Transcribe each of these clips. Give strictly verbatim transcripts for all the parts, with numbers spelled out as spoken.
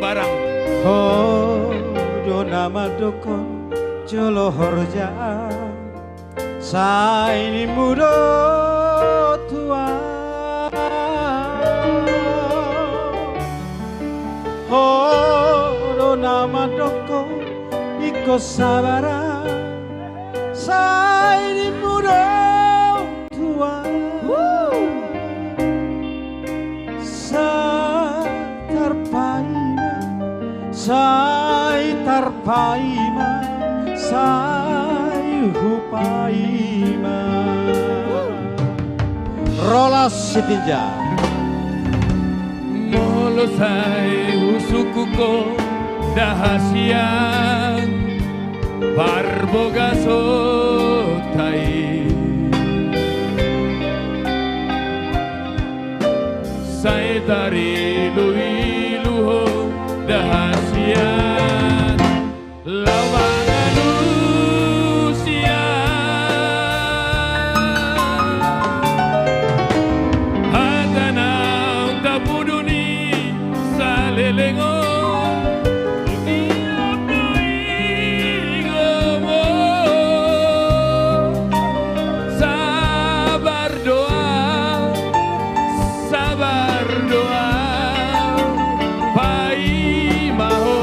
Barang. Ho do na mandokkon jolo horja, sai nimmu do tuan. Ho do na mandokkon ingkon sabar, sai nimmu do tuan. Sai tarpaima, sai tarpaima, sai hupaima. Rolas Sitinjak. Molo sai husungkun ho da hasian parbagason ta i, sai tariluilu ho da hasian laho mangalusi hata naung tapudun i saleleng on. Tiop do ingom on, sabar do au, sabar do au, paima ho.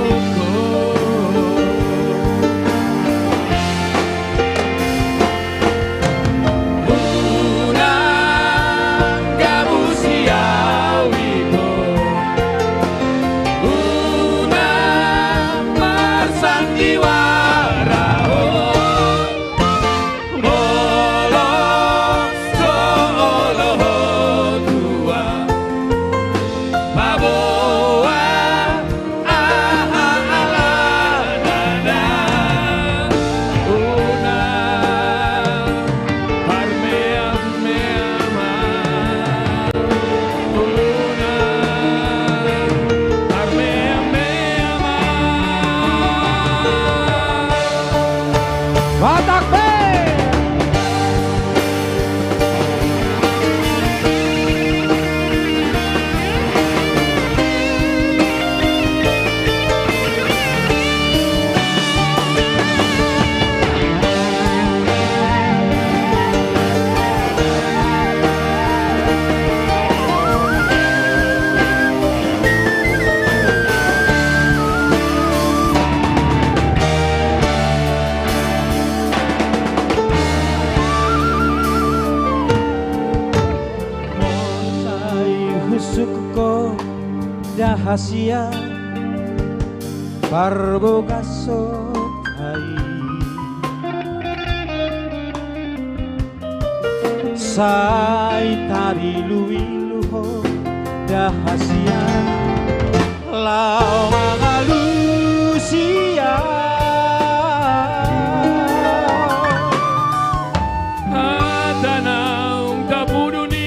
Unang gabusi au ito, unang marsandiwara ho. Molo so olo ho tuan, paboa aha alana, unang parmeammeam au, unang parmeammeam au. Batak Band. Molo sai husungkun ho da hasian parbagason ta i, sai tariluilu ho da hasian laho mangalusi au. Hata naung tapudun i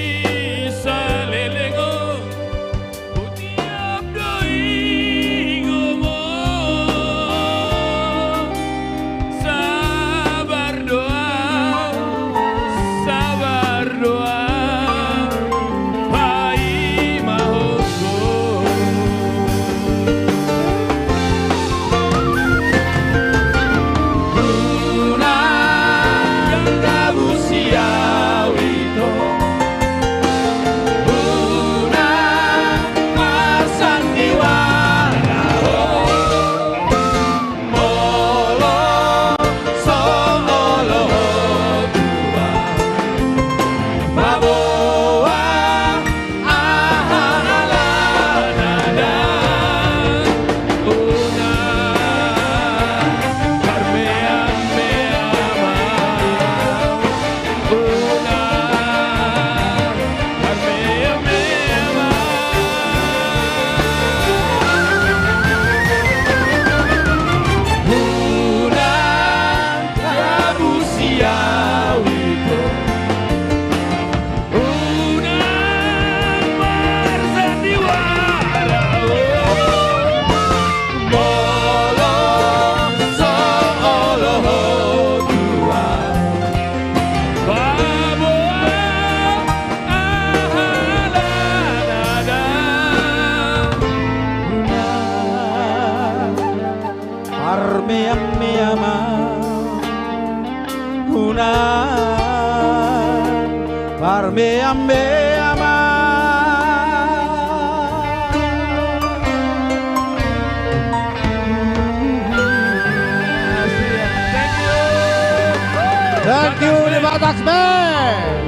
saleleng on. Tiop do ingom on, sabar do au, sabar do au, paima ho. Mea mea ma. Thank you, the Batak Band.